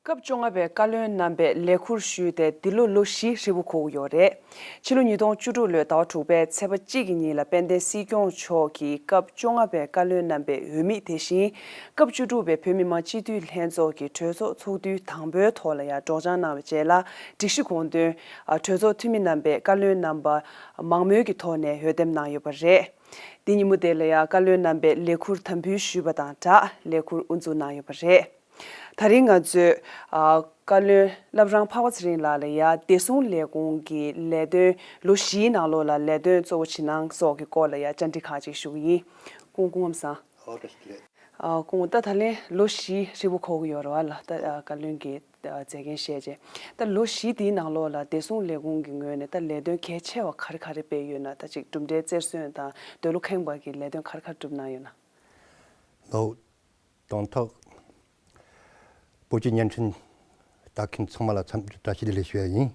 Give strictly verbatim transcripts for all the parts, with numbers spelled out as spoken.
སྐབས་བཅོ་ལྔ་པའི་བཀའ་བློན་རྣམ་པས་ལས་ཁུར་ཞུས་ཏེ་འདི་ལོ་ལོ་བཞི་ཧྲིལ་པོ་འཁོར་གྱི་ཡོད་རེད། ཕྱི་ལོ་ཉིས་སྟོང་བཅུ་དྲུག་ལོའི་ཟླ་བ་དྲུག་པའི་ཚེས་པ་གཅིག་གི་ཉིན་ལ་དཔལ་ལྡན་སྲིད་སྐྱོང་མཆོག་གིས་སྐབས་བཅོ་ལྔ་པའི་བཀའ་བློན་རྣམ་པའི་འོས་མི་དེ་བཞིན་སྐབས་བཅུ་དྲུག་པའི་བོད་མི་མང་སྤྱི་འཐུས་ལྷན་ཚོགས་ཀྱི་གྲོས་ཚོགས་ཚོགས་དུས་དང་པོའི་ཐོག་ལ་ཡང་སྒྲོག་སྦྱང་གནང་བའི་རྗེས་ལ་སྒྲིག་གཞི་དགོངས་དོན། གྲོས་ཚོགས་འཐུས་མི་རྣམ་པས་བཀའ་བློན་རྣམ་པ་མང་མོས་ཀྱི་ཐོག་ནས་འོས་འདེམས་གནང་ཡོད་པ་རེད། འདི་ཉིན་མོ་དེ་ལ་ཡང་བཀའ་བློན་རྣམ་པས་ལས་ཁུར་དམ་འབུལ་ཞུས་པ་དང་སྦྲགས་ལས་ཁུར་དབུ་འཛུགས་གནང་ཡོད་པ་རེད། ད་རིང་ང་ཚོས་ཨ། བཀའ་བློན་བླ་བྲང་འཕགས་པ་ཚེ་རིང་ལགས་ལ་ཡ་བདེ་སྲུང་ལས་ཁུངས་ཀྱི་ལས་དོན་ལོ་བཞིའི་ནང་ལོགས་ལ་ལས་དོན་གཙོ་བོ་ཇི་གནང་སོགས་ཀྱི་སྐོར་ལ་ཡ་བཅར་འདྲི་ཁག་ཅིག་ཞུ་གི་ཡིན། སྐུ་ངོ་སྐུ་ངོ་བཟང་། ཨོ་བཀྲ་ཤིས་བདེ་ལེགས། ཨ། སྐུ་ངོ་ད་ད་ལན་ལོ་བཞི་ཧྲིལ་པོ་འཁོར་གྱི་ཡོད་རེད་བ་ལ་ད་ཨ། བཀའ་བློན་གྱི་ཨ། མཛད་འགན་བཞེས་རྗེས་ད་ལོ་བཞི་དེའི་ནང་ལོགས་ལ་བདེ་སྲུང་ལས་ཁུངས་ཀྱི་ངོས་ནས་ད་ལས་དོན་གལ་ཆེ་བ་ག་རེ་ག་རེ་སྤེལ་ཡོད་ན་ད་ཅིག་གྲུབ་འབྲས་རྩེར་སོན་དང་འདོད་བློ་ཁེངས་པ་གི་ལས་དོན་ག་རེ་ག་རེ་བསྒྲུབས་གནང་ཡོད་ན། ལོ། དང་ཐོག་བོད་ཀྱི་བརྙན་འཕྲིན་ལྟ་མཁན་ཚང་མ་ལ་འཚམས་འདྲི་བཀྲ་ཤིས་བདེ་ལེགས་ཞུ་ཡ་ཡིན།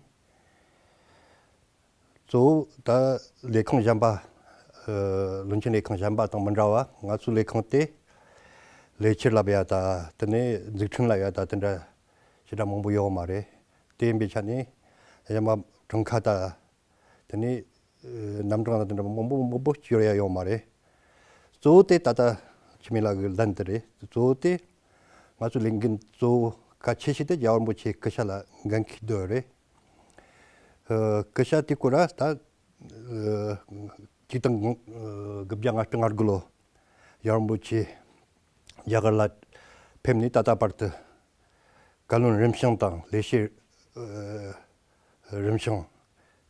གཙོ་བོ་ད་ལས་ཁུངས་གཞན་པ། ཨ། བློན་ཆེན་ལས་ཁུངས་གཞན་པ་དང་མི་འདྲ་བ་ང་ཚོའི་ལས་ཁུངས་དེ་ལས་འཁྱུར་ལབ་ཡ་ད་དེ་ནས་འཛུགས་སྐྲུན་ལབ་ཡ་ད་དེ་འདྲ་ཞེ་དྲག་མང་པོ་ཡོད་མ་རེད། དེ་ཡིན་པའི་ཆ་ནས་གཞན་པ་གྲོང་ཁ་ད། དེ་ནས་ཨ། རྣམ་གྲངས་དང་དེ་འདྲ་མང་པོ་མང་པོ་བསྐྱོར་ཡ་ཡོད་མ་རེད། གཙོ་བོ་དེ་ད་ལྟ་འཆི་མེད་ལགས་ཀྱི་ལན་དེ་རེད། གཙོ་བོ་དེ་ང་ཚོའི་ལས་འགན་གཙོ་བོ་གལ་ཆེ་ཤོས་དེ་རྒྱལ་བ་རིན་པོ་ཆེའི་སྐུ་ཤ་ལ་འགན་འཁྱེར་འདོད་རེད། ཨ། སྐུ་ཤ་དེ་སྐོར་ལ་ད་ཨ། ཆིག་སྟོང་དགུ་བརྒྱ་ལྔ་བཅུ་ང་དགུ་ལོ་རྒྱལ་བ་རིན་པོ་ཆེ་རྒྱ་གར་ལ་ཕེབས་ནས་ད་ལྟ་བར་དུ། བཀའ་བློན་རིམ་བྱོན་དང་ལས་བྱེད་ཨ་རིམ་བྱོན།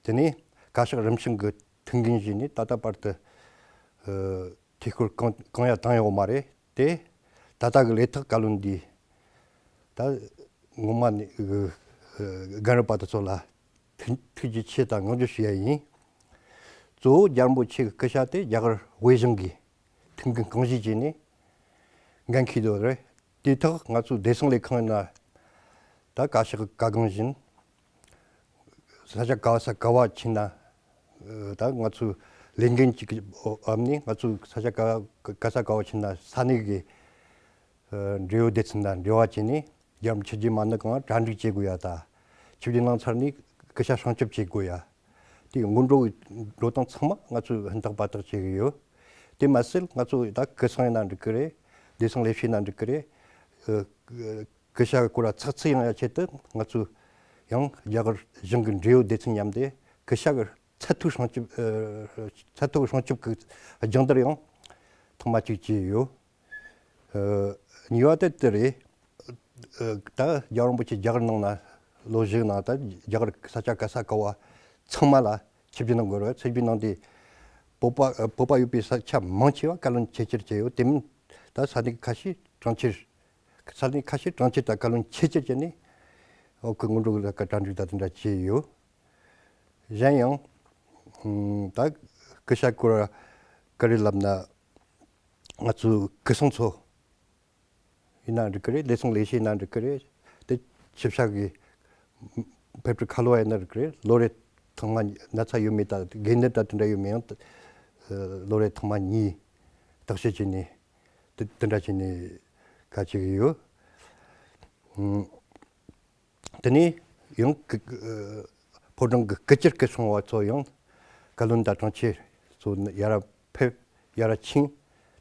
དེ་ནས་བཀའ་ཤག་རིམ་བྱོན་གྱི་ཐུགས་འགན་བཞེས་ནས་ད་ལྟ་བར་དུ་ཨ་འཐུས་ཤོར་གང་གང་ཡང་བཏང་ཡོད་མ་རེད་དེ། ད་ལྟ་གི་ལས་ཐོག་བཀའ་བློན་འདི་ད་ངོ་མ་ནས་ཨ་རྒན་རབས་པ་དེ་ཚོ་ལ་ཐུགས་ཐུགས་རྗེ་ཆེ་དང་བསྔགས་བརྗོད་ཞུ་ཡ་ཡིན། གཙོ་བོ་རྒྱལ་བ་རིན་པོ་ཆེ་གི་སྐུ་ཤ་དེ་རྒྱ་གར་དབུས་གཞུང་གི་ཐུགས་འགན་རྐང་བཞེས་བྱས་ནས་འགན་འཁྱེར་འདོད་རེད། དེ་ཐོག་ང་ཚོའི་བདེ་སྲུང་ལས་ཁང་ཡིན་ན་ད་བཀའ་ཤག་གི་བཀའ་དགོངས་བཞིན་ས་ཆ་ག་བ་ས་ག་བ་ཕྱིན་ན་ད་ང་ཚོའི་ལས་འགན་གཅིག་གི་འོག་ནས་ང་ཚོའི་ས་ཆ་ག་ག་ས་ག་བ་ཕྱིན་ན་ས་གནས་ཀྱི་འབྲེལ་ཡོད་སྡེ་ཚན་དང་འབྲེལ་བ་བྱས་ནས་རྒྱ་མི་ཆོས་བརྒྱུད་མ་ཎི་སྒང་གྲ་སྒྲིག་བྱེད་དགོས་ཡ་ད། ཆོས་བརྒྱུད་གནང་ཚར་ནས་སྐུ་ཤ་སྲུང་སྐྱོབ་བྱེད་དགོས་ཡ། དེའི་སྔོན་འགྲོ་གི་འགྲོ་སྟངས་ཚང་མ་ང་ཚོས་ཧུར་ཐག་འབད་ཐག་བྱེད་ཀྱི་ཡོད། དེ་མ་ཟད་ང་ཚོ་ད་སྐུ་སྲུང་ཡིན་ན་འགྲིག་གི་རེད། བདེ་སྲུང་ལས་བྱེད་ཡིན་ན་འགྲིག་གི་རེད། ཨ། སྐུ་ཤ་གི་སྐོར་ལ་ཚགས་ཚུད་ཡོང་ཡ་ཆེད་དུ་ང་ཚོས་ཡང་རྒྱ་གར་གཞུང་གི་འབྲེལ་ཡོད་སྡེ་ཚན་མཉམ་དུ་སྐུ་ཤ་གི་ཚད་མཐོའི་སྲུང་སྐྱོབ། ཨ། ཚད་མཐོའི་སྲུང་སྐྱོབ་ཀྱི་སྦྱོང་བརྡར་ཡང་ཐེངས་མ་གཅིག་བྱས་ཡོད། ཨ། གཉིས་པ་དེ་དེ་རེད། ཨ། ད་རྒྱལ་བ་རིན་པོ་ཆེ་རྒྱ་གར་ནང་ན་ལོ་བཞི་ནང་ད་རྒྱ་གར་ས་ཆ་ག་ས་ག་བ་ཚང་མ་ལ་ཆིབས་བསྒྱུར་གནང་དགོས་རེད། ཆིབས་བསྒྱུར་གནང་དུས་བོད་པ་བོད་པ་ཡོད་པའི་ས་ཆ་མང་ཆེ་བ་བཀའ་བློན་ཆེས་ཆེར་བྱས་ཡོད། དེ་མིན་ད་ས་གནས་ཁ་ཤས་གྲོང་ཁྱེར། ས་གནས་ཁ་ཤས་གྲོང་ཁྱེར་དང་བཀའ་བློན་ཆེས་ཆེར་བྱས་ནས་འོག་གི་སྔོན་འགྲོ་གི་ལས་ཀ་གྲ་སྒྲིག་དང་དེ་འདྲ་བྱས་ཡོད། གཞན་ཡང་ད་སྐུ་ཤ་སྐོར་བཀའ་རེ་ལབ་ན། ང་ཚོའི་སྐུ་སྲུང་ཚོ་ཡིན་ན་འགྲིག་གི་རེད། བདེ་སྲུང་ལས་བྱེད་ཡིན་ན་འགྲིག་གི་རེད། དེ་ཆིབས་ཞབས་ཀྱི་ཕེབས་ཁྲལ་ཁ་ལོ་བ་ཡིན་ན་འགྲིག་གི་རེད། ལོ་རེ་ཐེངས་མ་ན་ཚ་ཡོད་མེད་ད་འགན་ནུས་ད་དེ་འདྲ་ཡོད་མེད་ཡང་ལོ་རེ་ཐེངས་མ་གཉིས་བརྟག་དཔྱད་བྱས་ནས་དེ་དེ་འདྲ་བྱས་ནས་ཁ་ཆེ་གི་ཡོད། དེ་ནས་ཡང་ཕོ་བྲང་གི་སྐུ་བཅར་སྐུ་སྲུང་བ་ཚོ་ཡང་བཀའ་བློན་དང་དྲུང་ཆེ་ཚོ་ཡར་ཕེབས་ཡར་ཕྱིན།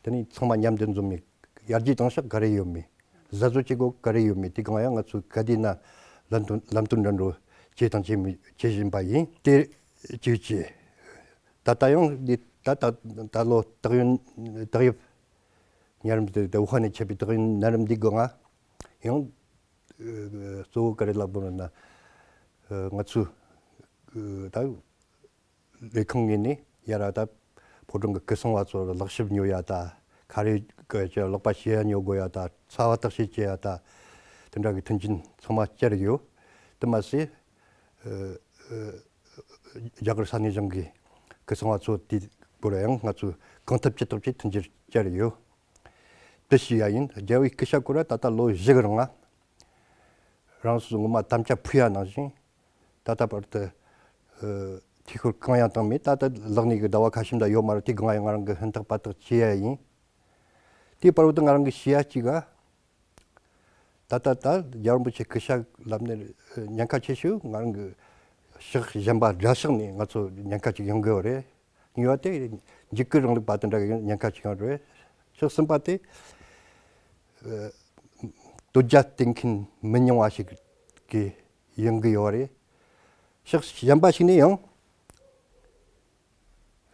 དེ་ནས་ཚང་མ་མཉམ་དུ་འཛོམས་ནས་ཡར་རྒྱས་གཏོང་ཕྱོགས་ག་རེ་ཡོད་མེད། གཟབ་གཟབ་བྱེད་དགོས་ག་རེ་ཡོད་མེད་དེ་གང་ཡང་ང་ཚོས་ག་དུས་ན་ལམ་སྟོན་ལམ་སྟོན་འདྲ་འགྲོ་བྱེད་དང་བྱེད་མི་བྱེད་བཞིན་པ་ཡིན། དེ་གཅིག་བྱས། ད་ལྟ་ཡང་འདི་ད་ད་ད་ལོ་སྟག་ཡོན་སྟག་ཡབ་ཉ་རིམ་དེ་དེ་ཝུ་ཧན་ནས་མཆེད་པའི་སྟག་ཡོན་ཉ་རིམ་འདི་སྒང་ང་ཡང་གཙོ་བོ་ག་རེ་ལབ་དགོས་ན། ང་ཚོས་ད་ལས་ཁུངས་ངོས་ནས་ཡར་ད་ཕོ་བྲང་གི་སྐུ་སྲུང་བ་ཚོར་ལག་ཞིབ་ཉོ་ཡ་ད། ཁ་རས་གི་ལག་པ་ཕྱེ་ཡ་ཉོ་དགོས་ཡ་ད། ཚ་བ་བརྟག་དཔྱད་བྱེད་ཡ་ད། དེ་འདྲ་གི་མཐུན་རྐྱེན་ཚང་མ་བསྐྱར་ཡོད། དེ་མ་ཟད་རྒྱ་གར་ས་གནས་གཞུང་གི་སྐུ་སྲུང་བ་ཚོ་དེ་སྐོར་ཡང་ང་ཚོས་གང་ཐུབ་ཅི་ཐུབ་ཀྱིས་མཐུན་འགྱུར་བསྐྱར་ཡོད། དེ་ཞུ་ཡ་ཡིན། རྒྱལ་བའི་སྐུ་ཤ་སྐོར་ད་ལྟ་ལོ་བཞི་གི་རིང་ང་རང་སོ་སོ་ངོ་མ་དམ་བཅའ་ཕུལ་ཡ་ནང་བཞིན། ད་ལྟ་བར་དུ་ཨ་འཐུས་ཤོར་གང་ཡང་བཏང་མེད། ད་ལྟ་ལག་ནས་གི་ཟླ་བ་ཁ་ཤས་འདྲ་ཡོད་མ་རེད། དེ་གང་ཡང་ང་རང་གི་ཧུར་ཐག་འབད་ཐག་བྱེད་ཡ་ཡིན། དེའི་བར་དུ་ང་རང་གི་ཤེས་ཡ་གཅིག་ག་ད་ལྟ་ད་རྒྱལ་བ་རིན་པོ་ཆེ་སྐུ་ཕྱྭ་ལམ་ནས་ཉེན་ཁ་ཆེ་ཤོས་ང་རང་གི་ཕྱོགས་གཞན་པ་དགྲ་ཕྱོགས་ནས་ང་ཚོ་ཉེན་ཁ་ཅིག་ཡོང་གི་ཡོད་རེད། ཡོད་དེ་འཇིགས་སྐུལ་རིང་ལུགས་པ་དེ་འདྲ་གི་ཉེན་ཁ་ཅིག་ཡོང་རེད། ཕྱོགས་གསུམ་པ་དེ་ཨ་དོལ་རྒྱལ་བསྟེན་མཁན་མི་ཉུང་བ་ཞིག་གི་ཡོང་གི་ཡོད་རེད། ཕྱོགས་གཞན་པ་ཞིག་ནས་ཡང་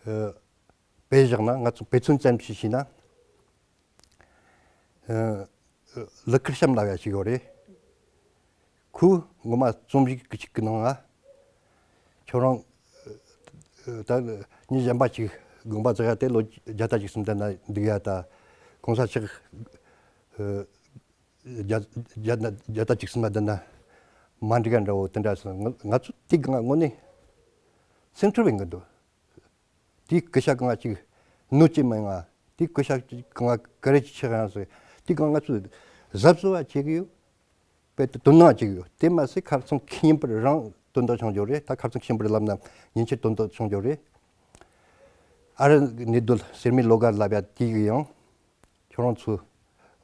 ཨ་དཔེ་བཞག་ན་ང་ཚོ་དཔེ་མཚོན་ཙམ་ཞིག་བྱས་ན། ཨ་ལི་ཁིར་ཤམ་ལབ་ཡ་ཞིག་ཡོད་རེད། ཁོས་ངོ་མ་རྩོམ་ཡིག་ཅིག་གི་ནང་ང་ཁྱོད་རང་ཨ་ད་མྱི་གཞན་པ་ཅིག་དགོངས་པ་རྫོགས་ཡ་དེ་ལོ་བརྒྱ་དང་བཅུ་གསུམ་དེ་ན་འདུག་ཡ་ད་གོང་ས་མཆོག་ཨ་བརྒྱ་བརྒྱ་བརྒྱ་དང་བཅུ་གསུམ་དེ་ན་མ་འགྲིག་ག་འདྲ་བོ་དེ་འདྲ་སོང་། ང་ང་ཚོ་དེ་གང་དངོས་གནས་སེམས་ཚོར་བའི་འགི་འདུག་དེའི་སྐུ་ཕྱྭ་གང་ང་ཅིག་གནོད་ཀྱི་མིན་ང་། དེའི་སྐུ་ཕྱྭ་གང་ང་ག་རེ་ཅིག་ཆགས་ཡང་ཟེར། དེ་གང་ང་ཚོས་གཟབ་གཟབ་བྱེད་ཀྱི་ཡོད། དཔེ་དེ་དོ་སྣང་བྱེད་ཀྱི་ཡོད། དེ་མ་ཟད་ཁ་སང་མཁན་པར་རང་དོན་དག་བྱུང་འགྱོ་རེད། ད་ཁ་སང་མཁན་པར་ལབ་ན་ཉིན་ཕྱེད་དོན་དག་བྱུང་འགྱོ་རེད། ཨ་རི་གནས་སྡོད་སེར་མོའི་བློ་དགའ་ལབ་ཡ་དེ་གི་ཡང་ཁྱོད་རང་ཚོ་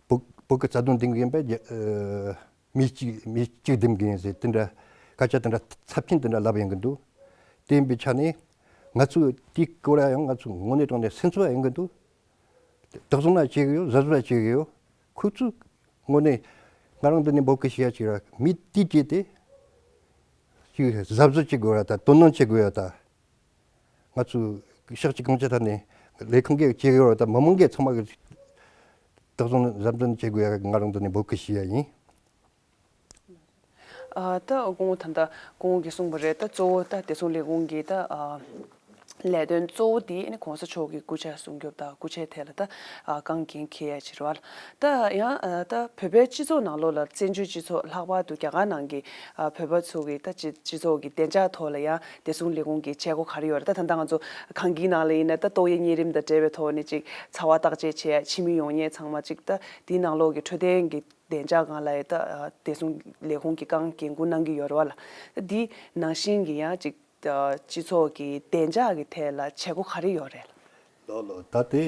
བོད་བོད་ཀྱི་རྩ་དོན་འདིང་གི་ཡིན་པས་རྒྱ་ཨ་མི་གཅིག་མི་གཅིག་འདེམས་གི་ཡིན་ཟེར་དེ་འདྲ་སྐད་ཆ་དེ་འདྲ་ཚབས་ཆེན་དེ་འདྲ་ལབ་ཡོང་གི་འདུག་དེ་ཡིན་པའི་ཆ་ནས་ང་ཚོས་དེའི་སྐོར་ཡང་ང་ཚོ་དངོས་གནས་དྲང་གནས་སེམས་ཚོར་ཡོང་གི་འདུག་དག་སོང་ན་བྱེད་གི་ཡོད། གཟབ་གཟབ་བྱེད་གི་ཡོད། ཁོ་ཚོས་དངོས་གནས་ང་རང་འདི་ནས་འབོད་སྐུལ་ཞུ་ཡ་ཅིག་ར་མི་དེའི་གྲས་དེ་ཅིག་གཟབ་གཟབ་བྱེད་དགོས་ར་ད་དོ་སྣང་བྱེད་དགོས་ཡ་ད། ང་ཚོས་ཤག་ཅིག་གང་ཅི་ཐད་ནས་ལས་ཁུངས་ཀྱིས་བྱེད་དགོས་ར་ད་མི་མང་གིས་ཚང་མ་གིས་དག་སོང་གཟབ་འདུན་བྱེད་དགོས་ཡ་ང་རང་འདི་ནས་འབོད་སྐུལ་ཞུ་ཡ་ཡིན། ཨ་ད་སྐུ་ངོ་ད་ལྟ་སྐུ་ངོ་གིས་གསུངས་པ་རེད། ད་གཙོ་བོ་ད་བདེ་སྲུང་ལས་ཁུངས་ཀྱི་ད་ཨ་ལས་དོན་གཙོ་བོ་དེ་ནི་གོང་ས་མཆོག་གི་སྐུ་ཕྱྭ་སྲུང་སྐྱོབ་དང་སྐུ་ཕྱྭའི་ཐད་ལ་ད་ཨ་རྐང་འགན་འཁྱེར་ཡ་ཕྱིར་བ་ལ། ད་ཡང་ཨ་ད་བོད་པའི་སྤྱི་ཚོགས་ནང་ལོགས་ལ་བཙན་བྱོལ་སྤྱི་ཚོགས་ལྷག་པར་དུ་རྒྱ་གར་ནང་གི་ཨ་བོད་པ་ཚོ་གི་ད་སྤྱི་སྤྱི་ཚོགས་ཀྱི་བདེ་འཇགས་ཐོག་ལ་ཡང་བདེ་སྲུང་ལས་ཁུངས་ཀྱི་བྱེད་སྒོ་ག་རེ་ཡོད་རེད། ད་ད་ལྟ་ང་ཚོ་གང་གི་ནང་ལ་ཡིན་ན་ད་ཏོག་དབྱིབས་གཉན་རིམས་དང་འབྲེལ་བའི་ཐོག་ནས་ཅིག་ཚ་བ་བརྟག་དཔྱད་བྱེད་ཡ། ཕྱི་མི་ཡོང་མཁན་ཚང་མ་ཅིག་ད་དེའི་ནང་ལོགས་ཀྱི་འཕྲོད་བསྟེན་གྱི་བདེ་འཇགས་སྒང་ལ་ཡ་ད་བདེ་སྲུང་ལས་ཁུངས་ཀྱི་རྐང་འགན་འཁུར་གནང་གི་ཡོད་རེད་བ་ལ། ད་འདི་ནང་བཞིན་གྱི་ཡང་ཅིག་སྤྱི་ཚོགས་ཀྱི་བདེ་འཇགས་ཀྱི་ཐད་ལ་བྱེད་སྒོ་ག་རེ་ཡོད་རེད། ལགས་ལགས། ད་དེ་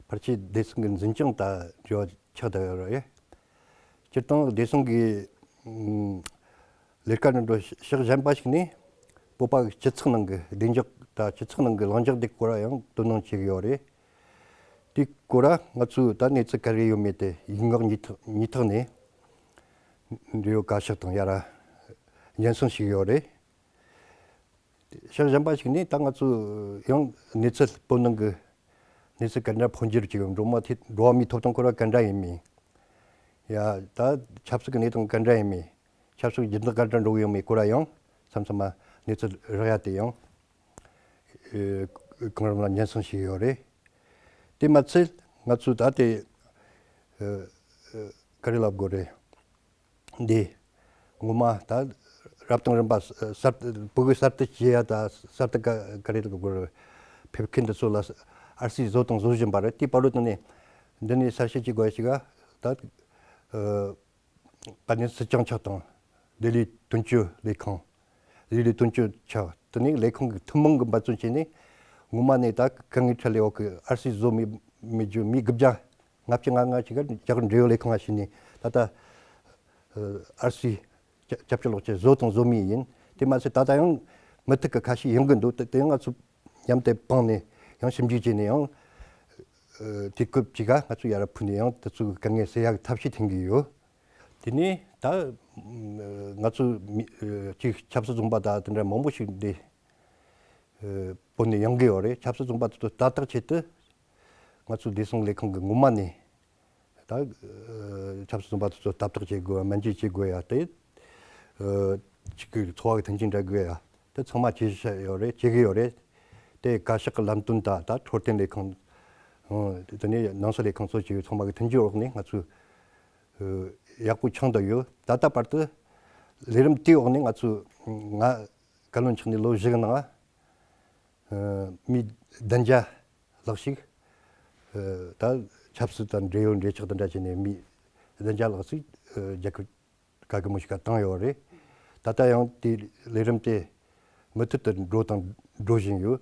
ཕལ་ཆེར་བདེ་སྲུང་གི་འཛིན་སྐྱོང་དང་འབྲེལ་བ་ཆགས་བསྡད་ཡོད་རེད། སྤྱིར་བཏང་བདེ་སྲུང་གི་ཨུམ་ལས་ཀ་འགྲོ་འགྲོ་ཕྱོགས་གཞན་པ་ཞིག་ནས་བོད་པ་གི་སྤྱི་ཚོགས་ནང་གི་བདེ་འཇགས་དང་སྤྱི་ཚོགས་ནང་གི་ལྷིང་འཇགས་དེ་སྐོར་ཡང་དོ་སྣང་བྱེད་ཀྱི་ཡོད་རེད། དེ་སྐོར་ང་ཚོས་ད་གནས་ཚུལ་ག་རེ་ཡོད་མེད་དེ་ཡིག་ངག་གཉིས་ཐོག་གཉིས་ཐོག་ནས་འབྲེལ་ཡོད་བཀའ་ཤག་དང་ཡར་སྙན་སེང་ཞུས་ཡོད་རེད། ཕྱོགས་གཞན་པ་ཞིག་ནས་ད་ང་ཚོས་ཡང་གནས་ཚུལ་བོད་ནང་གི་གནས་ཚུལ་ག་འདྲ་འཕོ་འགྱུར་བྱེད་ཡོད། འགྲོ་བ་མི་འགྲོ་བ་མིའི་ཐོབ་ཐང་སྐོར་བ་ག་འདྲ་ཡིན་མིན། ཡ་ད་ཆབ་སྲིད་ཀྱི་གནས་སྟངས་ག་འདྲ་ཡིན་མིན། ཆབ་སྲིད་ཀྱི་འགྱུར་ལྡོག་ག་འདྲ་འགྲོ་གི་ཡོད་མེད་སྐོར་ཡང་མཚམས་མཚམས་མ་གནས་ཚུལ་རག་ཡ་དེ་ཡང་ཨེ་གོང་རིམ་ལ་སྙན་སེང་ཞུས་ཡོད་རེད། དེ་མ་ཚད་ང་ཚོས་ད་དེ་ཨེ་ཨེ་ག་རེ་ལབ་དགོས་རེད། འདི་ངོ་མ་ད་རབ་དང་རིམ་པ་གསར་བུ་གུ་གསར་དུ་སྐྱེས་ཡ་ད་གསར་དུ་ག་ག་རེ་ལབ་དགོས་རེད། ཕེབས་མཁན་དེ་ཚོ་ལ་ཨར་སི་བཟོ་དང་བཟོ་བཞིན་པ་རེད། དེ་བར་དུ་ནས་འདི་ནས་གསལ་བཤད་ཅིག་དགོས་ཤིག་ཨ་ད། ཨ་ནི་སྲིད་སྐྱོང་མཆོག་དང་ལྡི་ལི་དོན་གཅོད་ལས་ཁང་། ལྡི་ལི་དོན་གཅོད་མཆོག་དེ་ནས་ལས་ཁང་གི་ཐུན་མོང་གི་འབད་བརྩོན་བྱས་ནས་ངོ་མ་ནས་ད་དཀའ་ངལ་འཕྲད་ལས་འོག་གི་ཨར་སི་བཟོ་མི་མི་རྒྱུ་མི་དགུ་བརྒྱ་ལྔ་བཅུ་ང་ལྔ་ཞིག་ག་རྒྱ་གར་འབྲེལ་ཡོད་ལས་ཁང་ང་ཞིག་ནས་ད་ལྟ་ཨར་སི་སྐྱབས་བཅོལ་ལོག་ཆེད་བཟོ་དང་བཟོ་མི་ཡིན། དེ་མ་ཟད་ད་ལྟ་ཡང་མུ་མཐུད་ཀྱི་ཁ་ཤས་ཡོང་གི་འདུག་དེ་དེ་ཡང་ང་ཚོ་མཉམ་དུ་སྤུངས་ནས་ཡང་ཞིབ་འཇུག་བྱས་ནས་ཡང་དུས་སྐབས་ཅིག་ག་ང་ཚོ་ཡར་ཕུལ་ནས་ཡང་དེ་ཚོའི་དཀའ་ངལ་སེལ་ཡག་ཐབས་ཤེས་འཐེན་གྱི་ཡོད། དེ་ནས་ད་ང་ཚོ་མི་ཅིག་ཆབ་སྲིད་བཙོན་པ་དང་དེ་འདྲ་མང་པོ་ཞིག་འདི་བོད་ནས་ཡོང་གི་ཡོད་རེད། ཆབ་སྲིད་བཙོན་པ་དེ་ཚོ་ལྟ་རྟོག་ཆེད་དུ་ང་ཚོའི་བདེ་སྲུང་ལས་ཁང་གི་ངོ་མ་ནས་ད་ཆབ་སྲིད་བཙོན་པ་དེ་ཚོ་ལྟ་རྟོག་བྱེད་དགོས་ཡ། སྨན་བཅོས་བྱེད་དགོས་ཡ། དེ་ཅིག་གི་འཚོ་བ་གི་མཐུན་རྐྱེན་འདྲ་དགོས་ཡ། དེ་ཚང་མ་བྱེད་བཞིན་ཡོད་རེད། བྱེད་གི་ཡོད་རེད། དེ་བཀའ་ཤག་གི་ལམ་སྟོན་དང་ད་འཕྲོད་བསྟེན་ལས་ཁང་། དེ་ནས་ནང་སྲིད་ལས་ཁང་སོགས་ཀྱི་ཚང་མ་གི་མཐུན་འགྱུར་འོག་ནས་ང་ཚོས་ཡག་པོ་ཆགས་བསྡད་ཡོད། ད་ལྟ་བར་དུ་ལས་རིམ་དེའི་འོག་ནས་ང་ཚོས་ང་བཀའ་བློན་ཆགས་ནས་ལོ་བཞི་གི་ནང་ང་མི་བདུན་བརྒྱ་ལྷག་ཞིག་ད་ཆབ་སྲིད་དང་འབྲེལ་ཡོད་འབྲེལ་ཆགས་དང་འདྲ་བྱས་ནས་མི་བདུན་བརྒྱ་ལྷག་ཞིག་རྒྱ་གར་ག་གི་མོ་ཞིག་ག་བཏང་ཡོད་རེད། ད་ལྟ་ཡང་དེ་ལས་རིམ་དེ་མུ་མཐུད་དུ་འགྲོ་དང་འགྲོ་བཞིན་ཡོད།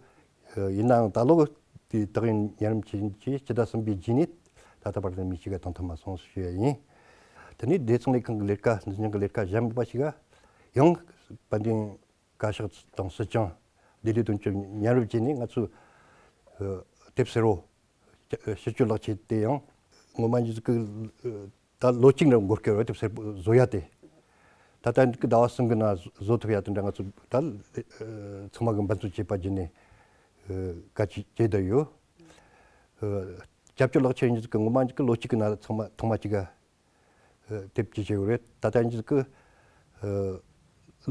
ཡིན་ནའང་ད་ལོ་དེ་དག་ཡིན་ཉམས་ཆེན་གྱི་སྤྱི་ཟླ་གསུམ་པའི་རྗེས་ནས་ད་ལྟ་བར་དུ་མི་གཅིག་ག་བཏང་ཐུབ་མ་སོང་ཞུ་ཡ་ཡིན། དེ་ནས་བདེ་སྲུང་ལས་ཁང་གི་ལས་ཀ་འཛིན་སྐྱོང་གི་ལས་ཀ་གཞན་པ་ཞིག་ག་ཡང་དཔལ་ལྡན་བཀའ་ཤག་དང་སྲིད་སྐྱོང་ལྡི་ལི་དོན་གཅོད་མཉམ་རུབ་བྱས་ནས་ང་ཚོས་དེབ་སེར་པོ་ཕྱི་སྐྱོད་ལག་ཁྱེར་དེ་ཡང་ངོ་མ་ཉིད་ཀྱི་ད་ལོ་གཅིག་རིང་འགོར་གི་རེད། དེབ་སེར་པོ་བཟོ་ཡ་དེ་ད་ལྟ་གི་ཟླ་བ་གསུམ་གི་ནང་བཟོ་ཐུབ་ཡ་དེ་འདྲ་ང་ཚོས་ད་ཚང་མ་གི་འབད་བརྩོན་བྱས་པ་བརྒྱུད་ནས་བཀའ་ཅི་བྱས་བསྡད་ཡོད། སྐྱབས་བཅོལ་ལག་ཁྱེར་ཉིད་ཀྱི་ངོ་མ་ཉིད་ཀྱི་ལོ་གཅིག་གི་ནང་ཚང་མ་ཐོག་མ་གཅིག་ག་དེབ་ཅི་བྱེད་དགོས་རེད། ད་ལྟ་ཉིད་ཀྱི་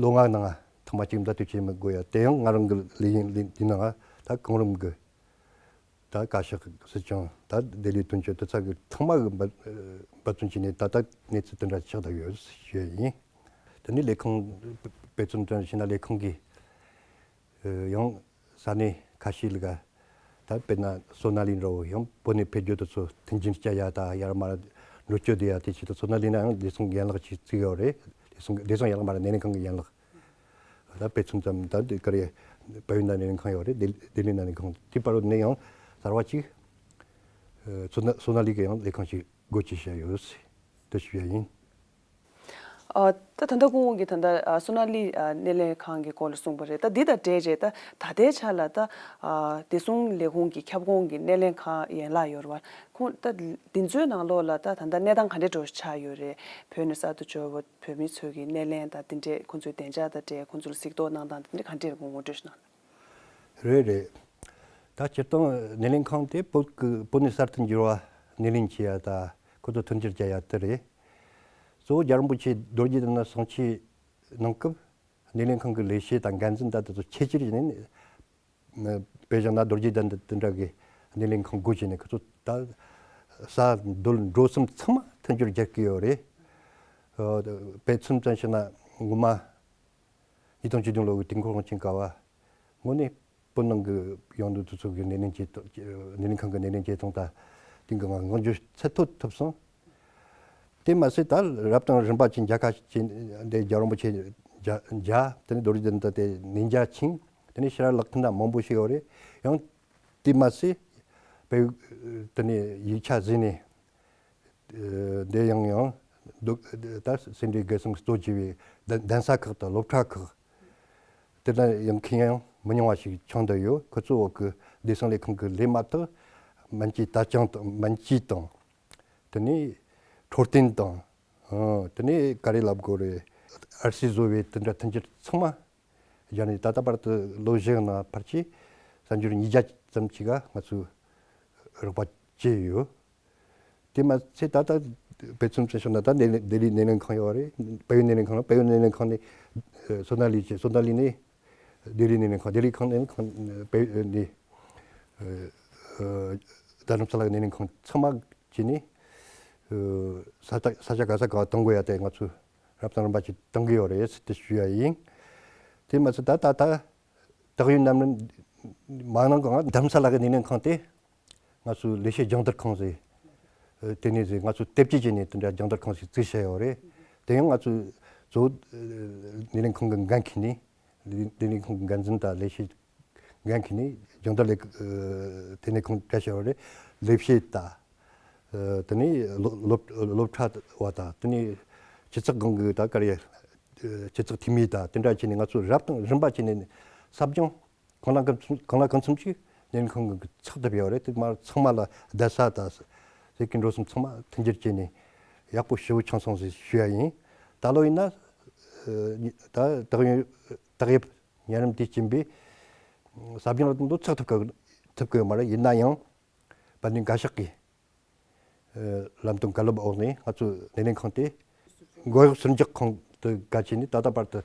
ལོ་ལྔ་ནང་ཐོག་མ་གཅིག་མདའ་དེབ་བྱེད་མི་དགོས་ཡ་དེ་ཡང་ང་རང་གི་ལས་ཡིན་ལས་འདི་ནང་ད་གོང་རིམ་གི་ད་བཀའ་ཤག་སྲིད་སྐྱོང་ད་ལྡི་ལི་དོན་གཅོད་དེ་ཚོ་གི་ཚང་མ་གི་འབད་འབད་བརྩོན་བྱས་ནས་ད་ལྟ་གནས་ཚུལ་དེ་འདྲ་ཆགས་བསྡད་ཡོད་ཞུ་ཡ་ཡིན། དེ་ནས་ལས་ཁུངས་དཔེ་མཚོན་དྲངས་བྱས་ན་ལས་ཁུངས་ཀྱི་ཡང་ས་གནས་ཁ་ཤས་ལ་ག་ད་དཔེར་ན་སོ་ན་ལི་འདྲ་བོ་ཡང་བོད་ནས་ཕེབས་རྒྱུ་དེ་ཚོ་མཐུན་རྐྱེན་སྤྱད་ཡ་ད་ཡར་མར་འགྲོ་སྐྱོད་དེ་ཡ་དེ་ཆེད་དུ་སོ་ན་ལི་ན་ཡང་བདེ་སྲུང་ཡན་ལག་ཅིག་བཙུགས་ཡོད་རེད། བདེ་སྲུང་བདེ་སྲུང་ཡན་ལག་མ་རེད། སྣེ་ལེན་ཁང་གི་ཡན་ལག་ད་དཔེ་མཚོན་ཙམ་ད་དེ་ག་རེ་བལ་ཡུལ་ན་སྣེ་ལེན་ཁང་ཡོད་རེད། ལྡི་ལྡི་ལི་ན་སྣེ་ལེན་ཁང་དེ་བར་དུ་ནས་ཡང་གསར་བ་ཅིག་སོ་ན་སོ་ན་ལི་གི་ཡང་ལས་ཁང་ཞིག་སྒོ་ཕྱེ་བྱས་ཡོད་དེ་ཞུ་ཡ་ཡིན། ཨ། ད་ད་ལྟ་སྐུ་ངོ་གིས་ད་ལྟ་ཨ་སོ་ན་ལི་ཨ་སྣེ་ལེན་ཁང་གི་སྐོར་ལ་གསུངས་པ་རེད། ད་འདི་དང་འབྲེལ་བྱས་ད་ད་ལྟའི་ཆ་ལ་ད་ཨ་བདེ་སྲུང་ལས་ཁུངས་ཀྱི་ཁྱབ་ཁོངས་ཀྱི་སྣེ་ལེན་ཁང་ཡན་ལག་ཡོད་རེད་བ། ཁོང་ད་འདི་ཚོའི་ནང་ལོགས་ལ་ད་ད་ལྟ་གནས་སྟངས་ག་འདྲའི་འགྲོ་ཆགས་ཡོད་རེད། བོད་ནས་གསར་དུ་འབྱོར་བ་བོད་མི་ཚོ་གི་སྣེ་ལེན་དང་དེ་འདྲས་ཁོང་ཚོའི་བདེ་འཇགས་དང་འབྲེལ་ཁོང་ཚོ་ལ་གཟིགས་རྟོག་གནང་སྟངས་དེ་འདྲས་ག་འདྲས་ངོ་སྤྲོད་ཞིག་གནང་། རེད་རེད། ད་སྤྱིར་བཏང་སྣེ་ལེན་ཁང་དེ་བོད་ཀྱི་བོད་ནས་གསར་དུ་འབྱོར་བ་སྣེ་ལེན་བྱེད་ཡ་ད་ཁོ་ཚོ་མཐུན་འགྱུར་བྱ་ཡ་དེ་རེད། གཙོ་བོ་རྒྱལ་བ་རིན་པོ་ཆེ་རྡོ་རྗེ་གདན་ན་གསུང་ཆོས་གནང་སྐབས་སྣེ་ལེན་ཁང་གི་ལས་བྱེད་དང་འགན་འཛིན་ད་དེ་ཚོ་ཆེད་བསྐྱུར་བྱས་ནས་དཔེ་བཞག་ན་རྡོ་རྗེ་གདན་དེ་འདྲ་གི་སྣེ་ལེན་ཁང་སྒོ་ཕྱེ་ནས་ཁོ་ཚོ་ད་ཟ་འདོད་འགྲོ་སེམས་ཚང་མ་མཐུན་འགྱུར་རྒྱག་གི་ཡོད་རེད། དཔེ་མཚོན་ཙམ་བྱས་ན་ངོ་མ་ཉིས་སྟོང་བཅུ་བདུན་ལོ་གི་དུས་འཁོར་དབང་ཆེན་སྐབས་དངོས་གནས་བོད་ནང་གི་ཡོང་འདུག་དུ་ཚོགས་ཀྱི་སྣེ་ལེན་བྱེད་སྣེ་ལེན་ཁང་གི་སྣེ་ལེན་བྱེད་སྟངས་དང་དེང་གི་ངང་འགྱུར་ཚད་མཐོ་ཐུབ་སོང་། དེ་མ་ཟད་ད་རབ་དང་རིམ་པ་ཅན་མཇལ་ཁ་ཅན་དེ་རྒྱལ་བ་རིན་པོ་ཆེ་མཇལ་མཇལ་དེ་ནི་རྡོ་རྗེ་གདན་དུ་དེ་ནས་མཇལ་ཕྱིན་དེ་ནས་ཕྱིར་ལག་མཐུན་དང་མང་པོ་ཞིག་ཡོད་རེད། ཡང་དེ་མ་ཟད་བལ་ཡུལ་དེ་ནས་ཡིག་ཆ་བཟོས་ནས། འདི་ཡང་ཡང་འདུག་ད་སེ་འབྲས་དགེ་གསུམ་གཙོ་བྱས་པའི་གདན་གདན་ས་ཁག་དང་སློབ་གྲྭ་ཁག་དེ་ལ་ཡང་མཁན་ཡང་མི་ཉུང་བ་ཞིག་ཆགས་བསྡད་ཡོད། ཁོ་ཚོའི་འོག་གི་བདེ་སྲུང་ལས་ཁང་གི་ལས་མ་གཏོགས་སྨན་བཅོས་དར་དཔྱང་དང་སྨན་བཅོས་དང་དེ་ནས་འཕྲོད་བསྟེན་དང་དེ་ནས་ག་རེ་ལབ་དགོས་རེད། ཨར་སི་བཟོ་བའི་དེ་འདྲ་མཐུན་འགྱུར་ཚང་མ། སྦྱར་ནས་ད་ལྟ་བར་དུ་ལོ་བཞི་ནང་ཕལ་ཆེར་གསར་འགྱུར་ཉིས་བརྒྱ་ཙམ་ཅིག་ག་ང་ཚོས་རོགས་པ་བྱས་ཡོད། དེ་མ་ཚད་ད་ལྟ་དཔེ་མཚོན་ཙམ་ཞུས་ན་ད་ལྡི་ལི་སྣེ་ལེན་ཁང་ཡོད་རེད། བལ་ཡུལ་སྣེ་ལེན་ཁང་ལ་བལ་ཡུལ་སྣེ་ལེན་ཁང་ནས་སོ་ན་ལི་བྱས། སོ་ན་ལི་ནས་ལྡི་ལི་སྣེ་ལེན་ཁང་། ལྡི་ལི་ཁང་ནས་ཁང་བལ་ཡུལ་ནས་རྡ་རམ་ས་ལ་གི་སྣེ་ལེན་ཁང་ཚང་མ་བྱས་ནས་ས་ཆ་ས་ཆ་ག་ས་ག་བ་གཏོང་དགོས་ཡ་དེ་ང་ཚོས་རབ་དང་རིམ་པ་ཅིག་གཏོང་གི་ཡོད་རེད་ཟེར་ཏེ་ཞུ་ཡ་ཡིན། དེ་མ་ཟད་ད་ད་ད་དག་ཡུལ་རྣམས་མ་ནང་གང་རྡ་རམ་ས་ལ་གི་སྣེ་ལེན་ཁང་དེ་ང་ཚོའི་ལས་བྱེད་སྦྱོང་བརྡར་ཁང་ཟེར། དེ་ནས་ཟེར་ང་ཚོ་དེབ་སྐྱེལ་བྱས་ནས་དེ་འདྲ་སྦྱོང་བརྡར་ཁང་ཞིག་བཙུགས་བྱས་ཡོད་རེད། དེ་ཡང་ང་ཚོས་གཙོ་བོ་སྣེ་ལེན་ཁང་གི་འགན་འཁྱེར་ནས་སྣེ་ལེན་ཁང་གི་འགན་འཛིན་དང་ལས་བྱེད་འགན་འཁྱེར་ནས་སྦྱོང་བརྡར་ལས་དེ་ནས་ཁོང་བཀྲ་ཤིས་རེད། ལས་བྱེད་དང་། དེ་ནས་སློབ་སློབ་སློབ་གྲྭ་བ་དང་དེ་ནས་སྤྱི་ཚོགས་སྒང་གི་ད་ག་རེ་སྤྱི་ཚོགས་འཐུས་མི་དང་དེ་འདྲ་བྱས་ནས་ང་ཚོ་རབ་དང་རིམ་པ་བྱས་ནས་ཟབ་སྦྱོང་གང་ལ་གང་འཚམ་གང་ལ་གང་འཚམ་ཅིག་སྣེ་ལེན་ཁང་གི་ཚགས་ཐུབ་ཡོད་རེད། དེ་མར་ཚང་མ་ལ་བསྡད་ས་དང་ཟས་ཀྱི་འགྲོ་སོང་ཚང་མ་མཐུན་འགྱུར་བྱས་ནས་ཡག་པོ་ཞེ་པོ་བྱུང་སོང་ཟེར་ཞུ་ཡ་ཡིན། ད་ལོ་ཡིན་ན་ད་ད་ཡོད་ད་ཡོད། གཉའ་རིམ་དུས་རྐྱེན་པས་ཟབ་སྦྱོང་ལ་དོན་དུ་ཚགས་ཐུབ་ཀྱི་ཐུབ་ཀྱི་ཡོད་མ་རེད། ཡིན་ན་ཡང་དཔལ་ལྡན་བཀའ་ཤག་གིས་ལམ་སྟོན་བཀའ་སློབ་འོག་ནས་ང་ཚོའི་སྣེ་ལེན་ཁང་དེ་མགོ་གཡོག་ཟུར་འཇོག་ཁང་དུ་བཀའ་ཆད་ནས་ད་ལྟ་བར་དུ་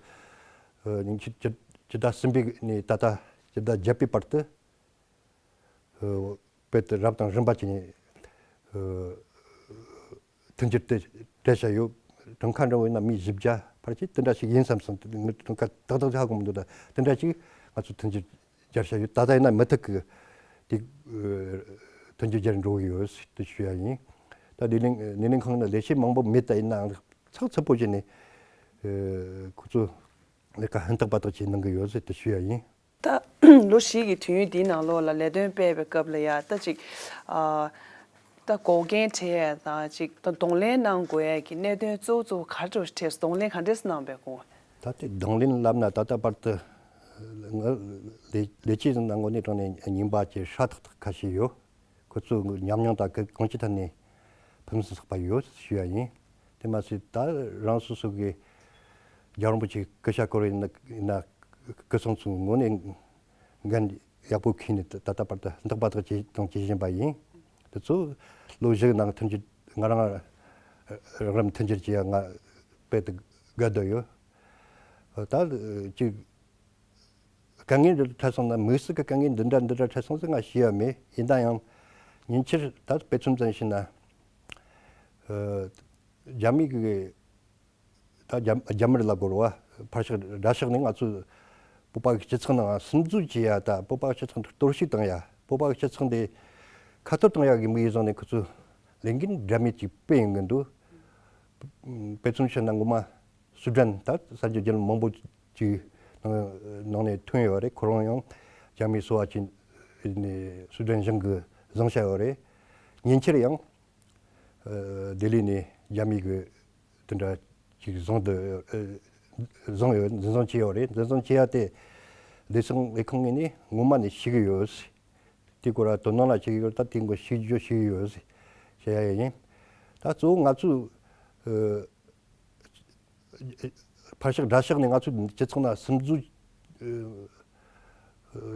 ཉིན་ཕྱེད་ཅི་ཟླ་གསུམ་པའི་ནས་ད་ལྟ་ཕྱི་ཟླ་བརྒྱད་པའི་བར་དུ། དཔེ་དེ་རབ་དང་རིམ་པ་བྱས་ནས་མཐུན་འགྱུར་དེ་སྤྲད་བྱ་ཡོད། གྲངས་ཀ་འདྲ་བོ་ཡིན་ན་མི་བཞི་བརྒྱ་ཕལ་ཆེར་དེ་འདྲ་ཞིག་ཡིན་བསམ་སོང་། དེ་ངས་གྲངས་ཀ་ཏག་ཏག་ཧ་གོ་མི་འདུག་ད་དེ་འདྲ་ཞིག་ང་ཚོས་མཐུན་འགྱུར་སྦྱར་བྱ་ཡོད། ད་ལྟ་ཡིན་ན་མུ་མཐུད་ཀྱི་དེ་མཐུན་འགྱུར་སྦྱར་འགྲོ་གི་ཡོད་ཟེར་དེ་ཞུ་ཡ་ཡིན། ད་ལྡི་ལི་སྣེ་ལེན་ཁང་ནང་ལས་བྱེད་མང་པོ་མེད་ད་ཡིན་ནའང་ཚགས་ཚུད་པོ་བྱས་ནས་ཁོ་ཚོ་ལས་ཀ་ཧན་ཏག་པ་ཏག་བྱས་གནང་གི་ཡོད་ཟེར་དེ་ཞུ་ཡ་ཡིན། ད་ལོ་བཞི་གི་དུས་ཡུན་འདིའི་ནང་ལོགས་ལ་ལས་དོན་སྤེལ་བའི་སྐབས་ལ་ཡ་ད་ཅིག་ཨ་ ད་འགོག་རྐྱེན་འཕྲད་ཡ་དང་ཅིག་ད་གདོང་ལེན་གནང་དགོས་ཡ་གི་གནད་དོན་གཙོ་བོ་གཙོ་བོ་ག་རེ་འཕྲད་གདོང་ལེན་ག་འདྲས་གནང་བའི་གོང་། ད་ལྟའི་གདོང་ལེན་ལབ་ན་ད་ལྟ་བར་དུ་ང་ལས་ལས་བྱེད་ནང་ངོ་ནས་དྲངས་ནས་རྙིང་པ་གྱི་ཧྲ་ཐག་ཐག་ཁ་ཤས་ཡོད། ཁོ་ཚོ་ཉམས་མྱོང་དང་གང་ཅི་ཐད་ནས་ཕུན་སུམ་ཚོགས་པ་ཡོད་ཞུ་ཡ་ཡིན། དེ་མ་ཟད་ད་རང་སོ་སོ་གི་རྒྱལ་བ་རིན་པོ་ཆེའི་སྐུ་ཤ་སྐོར་ཡིན་ན་སྐུ་སྲུང་ཚོའི་ངོ་ནས་འགན་ཡག་པོ་འཁྱེར་ནས་ད་ལྟ་བར་དུ་འདག་པ་དག་བྱེད་དང་བྱེད་བཞིན་པ་ཡིན། དེ་ཚོ་ལོ་བཞི་ནང་མཐུན་འགྱུར་ང་རང་རང་རམ་མཐུན་འགྱུར་བྱེད་ཡ་ང་དཔེ་དེ་དགའ་སྡོད་ཡོད། ད་ཅིག་དཀའ་ངལ་འདི་འཕྲད་སོང་ན་དམིགས་བསལ་གྱི་དཀའ་ངལ་འདི་འདྲ་འདི་འདྲ་འཕྲད་སོང་ཟེར་ང་ཤེས་ཡ་མེད། ཡིན་ན་ཡང་ཉིན་ཕྱིར་ད་དཔེ་མཚོན་ཙམ་བྱས་ན། རྒྱ་མི་གི་ད་རྒྱ་རྒྱ་མི་རིགས་ལ་གོ་ར་བ་ཕར་ཕྱོགས་དགྲ་ཕྱོགས་ནས་ང་ཚོ་བོད་པ་གི་སྤྱི་ཚོགས་ནང་སིམ་འཛུལ་བྱེད་ཡ། ད་བོད་པ་གི་སྤྱི་ཚོགས་འདི་གཏོར་བཤིག་བཏང་ཡ། བོད་པ་གི་སྤྱི་ཚོགས་འདི་ཁ་གཏོར་བཏང་ཡ་གི་དམིགས་ཡུལ་བཟུང་ནས་ཁོ་ཚོ་ལས་འགན་འདྲ་མིན་ཅིག་སྤེལ་ཡོང་གི་འདུག་དཔེ་མཚོན་བྱས་ན་ངོ་མ་སུ་ཌན། ད་གསར་འགྱུར་བརྒྱུད་ལམ་མང་པོ་ཅིག་ནང་ནང་ནས་ཐོན་ཡོད་རེད། ཁོ་རང་ཡང་རྒྱ་མིའི་སོ་པ་ཅིག་ནས་སུ་ཌན་གཞུང་གིས་བཟུང་བཞག་ཡོད་རེད། ཉིན་ཕྱིར་ཡང་ལྡི་ལི་ནས་རྒྱ་མི་གི་དེ་འདྲ་ཅིག་བཟུང་དུ་བཟུང་ཡོད། འཛིན་བཟུང་བྱས་ཡོད་རེད། འཛིན་བཟུང་བྱས་ཡ་དེ་བདེ་སྲུང་ལས་ཁུངས་ངོས་ནས་ངོ་མ་ནས་ཤེས་ཀྱི་ཡོད། དེ་སྐོར་ལ་དོ་སྣང་ལ་བྱེད་ཀྱི་ཡོད། ད་དེ་སྐོར་ཤེས་རྒྱུ་ཤེས་ཀྱི་ཡོད་བཤད་ཡ་ཡིན། ད་གཙོ་བོ་ང་ཚོས་ཕར་ཕྱོགས་དགྲ་ཕྱོགས་ནས་ང་ཚོའི་སྤྱི་ཚོགས་ནང་སིམ་འཛུལ་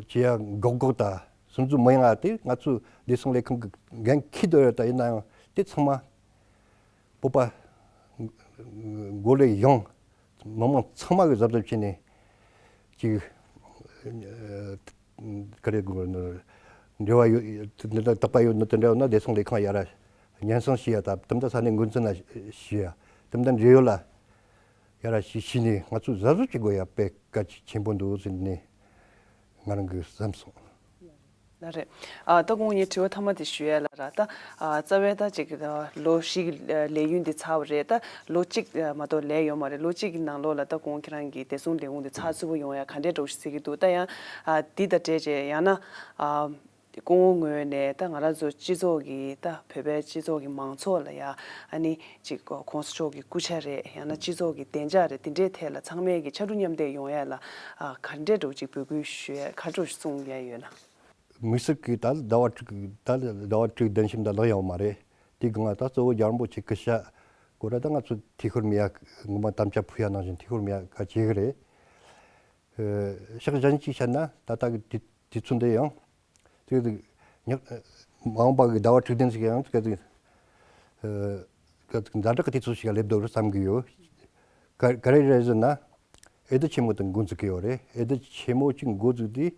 བྱེད་ཡ་འགོག་འགོག་དང་སིམ་འཛུལ་མི་ཡོང་ཡ་དེ་ང་ཚོའི་བདེ་སྲུང་ལས་ཁུངས་ཀྱི་འགན་འཁྱེར་འདོད་ཡོད། ད་ཡིན་ན་ཡང་དེ་ཚང་མ་བོད་པ་འགོ་ལས་ཡོངས་མི་མང་ཚང་མ་གིས་གཟབ་གཟབ་བྱས་ནས་ཅིག་ག་རེ་དགོས་ནི་འབྲེལ་བ་ཡོད་འདི་འདྲ་དག་པ་ཡོད་ནི་དེ་འདྲ་ཡོད་ན་བདེ་སྲུང་ལས་ཁུངས་ཡར་སྙན་སེང་ཞུ་ཡ། ད་དེ་འདྲ་ས་གནས་འགོ་འཛིན་ལ་ཞུ་ཡ། དེ་འདྲ་འབྲེལ་ཡོད་ལ་ཡར་ཞུ་ཞུས་ནས་ང་ཚོས་གཟབ་གཟབ་བྱེད་དགོས་ཡ་དཔེ་གལ་ཆེན་པོ་འདུག་ཟེར་ནས་ང་རང་གིས་བསམ་སོང་། ལགས་རེད། ཨ་ད་ཁོང་ངའི་དྲི་བ་མཐའ་མ་དེ་ཞུ་ཡ་ལ་ར། ད་ཨ་རྩ་བའི་ད་ཅིག་ཨ་ལོ་བཞི་གི་ལས་ཡུན་འདི་ཚར་བ་རེད། ད་ལོ་གཅིག་ཨ་མ་གཏོགས་ལས་ཡོད་མ་རེད། ལོ་གཅིག་གི་ནང་ལོགས་ལ་ད་ཁོང་ཁྱེད་རང་གི་བདེ་སྲུང་ལས་ཁུངས་འདི་ཚགས་ཚུད་པོ་ཡོང་ཡ་ག་འདྲས་འདྲ་བོ་ཞིག་བརྩི་གི་འདུག་ད་ཡང་ཨ་འདི་དང་འབྲེལ་བྱས་ཡང་ན་ཨ་སྐུ་ངོ་ངོས་ནས་ད་ང་རང་ཚོ་སྤྱི་ཚོགས་ཀྱི་ད་བོད་པའི་སྤྱི་ཚོགས་ཀྱི་མང་ཚོགས་ལ་ཡ་ཨ་ནི་ཅིག་༸གོང་ས་མཆོག་གི་སྐུ་ཕྱྭ་རེད། ཡང་ན་སྤྱི་ཚོགས་ཀྱི་བདེ་འཇགས་རེད། དེ་འདྲའི་ཐད་ལ་ཚང་མས་ཀྱི་ཕྱར་གྲུ་མཉམ་འདེགས་ཡོང་ཡ་ལ་ཨ་ག་འདྲས་འདྲ་བོ་ཅིག་འབོད་སྐུལ་ཞུ་ཡ་ག་འདྲ་བོ་ཞིག་གསུང་ཡ་ཡོད་ན། དམིགས་བསལ་གྱི་ད་ཟླ་བ་དྲུག་ད་ཟླ་བ་དྲུག་བདུན་ཕྱིན་ད་ལོ་ཡོད་མ་རེད། དེ་སྒང་ལ་ད་གཙོ་བོ་རྒྱལ་བ་རིན་པོ་ཆེ་སྐུ་ཕྱྭ་སྐོར་ད་ང་ཚོ་ཐུགས་ཁུར་མེད་ཡ། ངོ་མ་དམ་བཅའ་ཕུལ་ཡ་ནང་བཞིན་ཐུགས་ཁུར་མེད་ཡ་ག་བྱེད་གི་རེད། ཨ་ཕྱོགས་གཞན་གཅིག་བཤད་ན་ད་ལྟ་གི་དུས་དུས་ཚོད་འདི་ཡང་དེ་ཉག་མ་འོངས་པ་གི་ཟླ་བ་དྲུག་བདུན་ཞིག་ཡང་དེ་ཨ་ཛ་དྲག་གི་དུས་ཚོད་ཞིག་སླེབས་འདུག་བསམ་གི་ཡོད། ག་ག་རེ་རེད་ཟེར་ན། ཨེ་ཌི་ཆེན་མོ་དེ་འགོ་འཛུགས་ཀྱི་ཡོད་རེད། ཨེ་ཌི་ཆེན་མོ་གཅིག་འགོ་བཙུགས་དུས་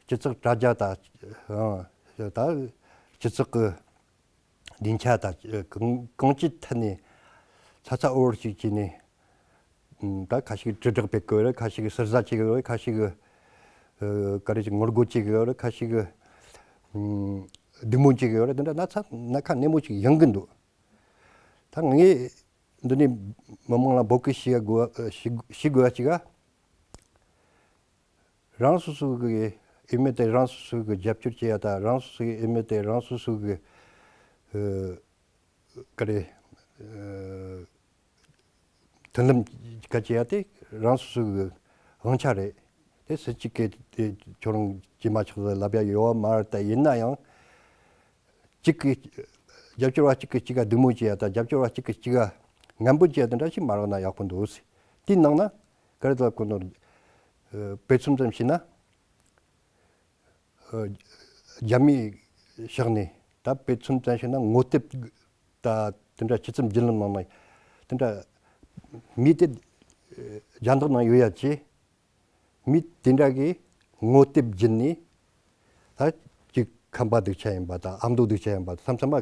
སྤྱི་ཚོགས་དྲ་རྒྱ་དང་ཨང་ད་སྤྱི་ཚོགས་ཀྱི་སྡིངས་ཆ་དང་གང་གང་ཅིའི་ཐད་ནས་ཚ་ཚ་འུར་འུར་ཞིག་བྱས་ནས་ད་ཁ་ཤས་ཀྱིས་དྲིལ་བསྒྲགས་སྤེལ་གི་ཡོད་རེད། ཁ་ཤས་ཀྱིས་ཟུར་ཟ་བྱེད་གི་ཡོད་རེད། ཁ་ཤས་ཀྱིས་ཨ་ག་རེ་ཞིག་ངོ་རྒོལ་བྱེད་གི་ཡོད་རེད། ཁ་ཤས་ཀྱིས་ཨ་སྡིགས་དམོད་བྱེད་གི་ཡོད་རེད། དེ་འདྲ་ན་ཚ་སྣ་ཁ་སྣེ་མོ་ཞིག་ཡོང་གི་འདུག་ད་ངས་འདི་ནས་མི་མང་ལ་འབོད་སྐུལ་ཞུ་དགོས་ཞུ་ཞུ་དགོས་པ་ཅིག་ག་རང་སོ་སོ་གི་འོས་མི་དེ་རང་སོ་སོ་གི་རྒྱབ་སྐྱོར་བྱེད་ཡ་དང་རང་སོ་སོ་གི་འོས་མི་དེ་རང་སོ་སོ་གི་ཨ་ག་རེ་ཨ་མཐུན་ལམ་ག་བྱེད་ཡ་དེ་རང་སོ་སོ་གི་དབང་ཆ་རེད། དེ་སུ་གཅིག་གིས་དེ་ཁྱོད་རང་བྱེད་མ་ཆོག་ཟེར་ལབ་ཡ་ཡོད་པ་མ་རེད། ད་ཡིན་ན་ཡང་གཅིག་གིས་རྒྱབ་སྐྱོར་བ་གཅིག་གིས་གཅིག་ག་སྡིགས་དམོད་བྱེད་ཡ་དང་རྒྱབ་སྐྱོར་བ་གཅིག་གིས་གཅིག་ག་ངན་པོ་བྱེད་ཡ་དེ་འདྲ་ཞིག་མ་རག་ན་ཡག་པོ་འདུག་དེའི་ནང་ན་ག་རེ་ལབ་དགོས་ནོ། ཨ་དཔེ་མཚོན་ཙམ་བྱས་ན། ཨ་རྒྱ་མིའི་ཕྱོགས་ནས་ད་དཔེ་མཚོན་ཙམ་བྱས་ན་ངོ་དེབ་ད་དེ་འདྲ་ཆེད་རྩོམ་བརྒྱུད་ལམ་ནང་ན་དེ་འདྲ་མི་དེ་ཨ་རྒྱ་འདོགས་ནང་ཡོད་ཡ་ཅེ། མི་དེ་འདྲ་གིས་ངོ་དེབ་བརྒྱུད་ནས་ད་ཅིག་ཁམས་པ་སྡུག་ཅག་ཡིན་པ་དང་ཨ་མདོ་སྡུག་ཅག་ཡིན་པ་དང་མཚམས་མཚམས་མ་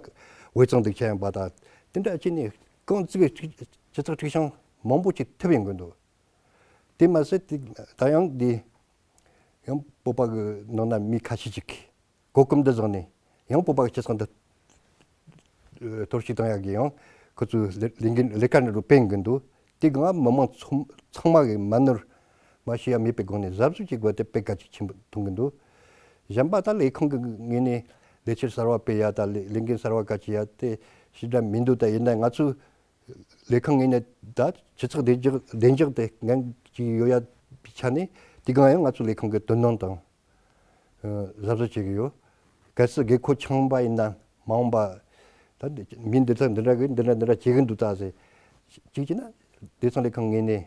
དབུས་གཙང་སྡུག་ཅག་ཡིན་པ་དང་དེ་འདྲ་བྱས་ནས་རྐང་བཙུགས་སྤྱི་ཚོགས་འཁྲུག་ཆང་མང་པོ་ཅིག་ཐེབས་ཡོང་གི་འདུག་དེ་མ་ཟད་དེ་ད་ཡང་འདི་ཡང་བོད་པ་གི་ནང་ན་མི་ཁ་ཤས་ཅིག་གིས་གོ་སྐབས་འདི་བཟུང་ནས་ཡང་བོད་པ་གི་སྤྱི་ཚོགས་འདི་གཏོར་བཤིག་བཏང་ཡག་གི་ཡང་ཁོ་ཚོས་ལས་ལས་འགན་ལས་ཀ་འདི་རུ་སྤེལ་གི་འདུག་དེ་གང་མི་མང་ཚང་ཚང་མ་གི་མ་ནོར་མ་ཤི་ཡ་མེད་པའི་སྒོ་ནས་གཟབ་གཟབ་ཀྱི་སྒོ་དེ་སྤེལ་གལ་ཆེན་པོ་མཐོང་གི་འདུག་གཞན་པ་ད་ལས་ཁུངས་ཀྱི་ངོས་ནས་ ལས་འཆར་གསར་བ་སྤེལ་ཡ་དང་ལས་ལས་འགན་གསར་བ་ག་ཅི་ཡ་དེ་ཞེ་དྲག་མི་འདུག་ད་ཡིན་ན་ང་ཚོ་ལས་ཁང་ངོས་ནས་ད་སྤྱི་ཚོགས་བདེ་འཇགས་བདེ་འཇགས་དེ་འགན་ཅིག་ཡོད་ཡ་ཆ་ནས་དེ་གང་ཡང་ང་ཚོ་ལས་ཁང་གི་དོ་སྣང་དང་གཟབ་གཟབ་བྱེད་ཀྱི་ཡོད། གལ་སྲིད་དགོས་མཁོ་འཆང་པ་ཡིན་ན་མ་འོངས་པ་ད་མི་འདི་ཚོ་འདི་འདྲ་གི་འདི་འདྲ་འདི་འདྲ་བྱེད་གི་འདུག་ད་ཟེར་ཅིག་བྱས་ན་བདེ་ཐང་ལས་ཁང་ངོས་ནས་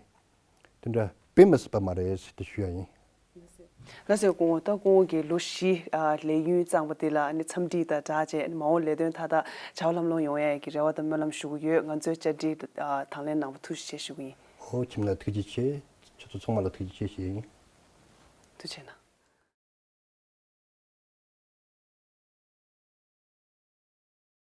དེ་འདྲ་དཔེ་མི་སྲིད་པ་མ་རེད་ཟེར་ཏེ་ཞུ་ཡ་ཡིན། ལགས་སོ། སྐུ་ངོ། ད་སྐུ་ངོ་གིས་ལོ་བཞི་ཨ་ལས་ཡུན་བརྩམས་པ་དེ་ལ་ཨ་ནི་འཚམས་འདྲི་དང་སྦྲགས་བྱས་མ་འོངས་ལས་དོན་མཐའ་དག་བྱ་བ་ལམ་ལྷོང་ཡོང་ཡ་གི་རེ་བ་དང་སྨོན་ལམ་ཞུ་གི་ཡོད། ང་ཚོའི་བཅར་འདྲི་ཨ་དང་ལེན་གནང་བ་ཐུགས་རྗེ་ཆེ་ཞུ་གི་ཡིན། ཨོ་ཁྱིམ་ལ་ཐུགས་རྗེ་ཆེ། ཁྱེད་ཚོ་ཚང་མ་ལ་ཐུགས་རྗེ་ཆེ་ཞུ་ཡ་ཡིན། ཐུགས་རྗེ་གནང་།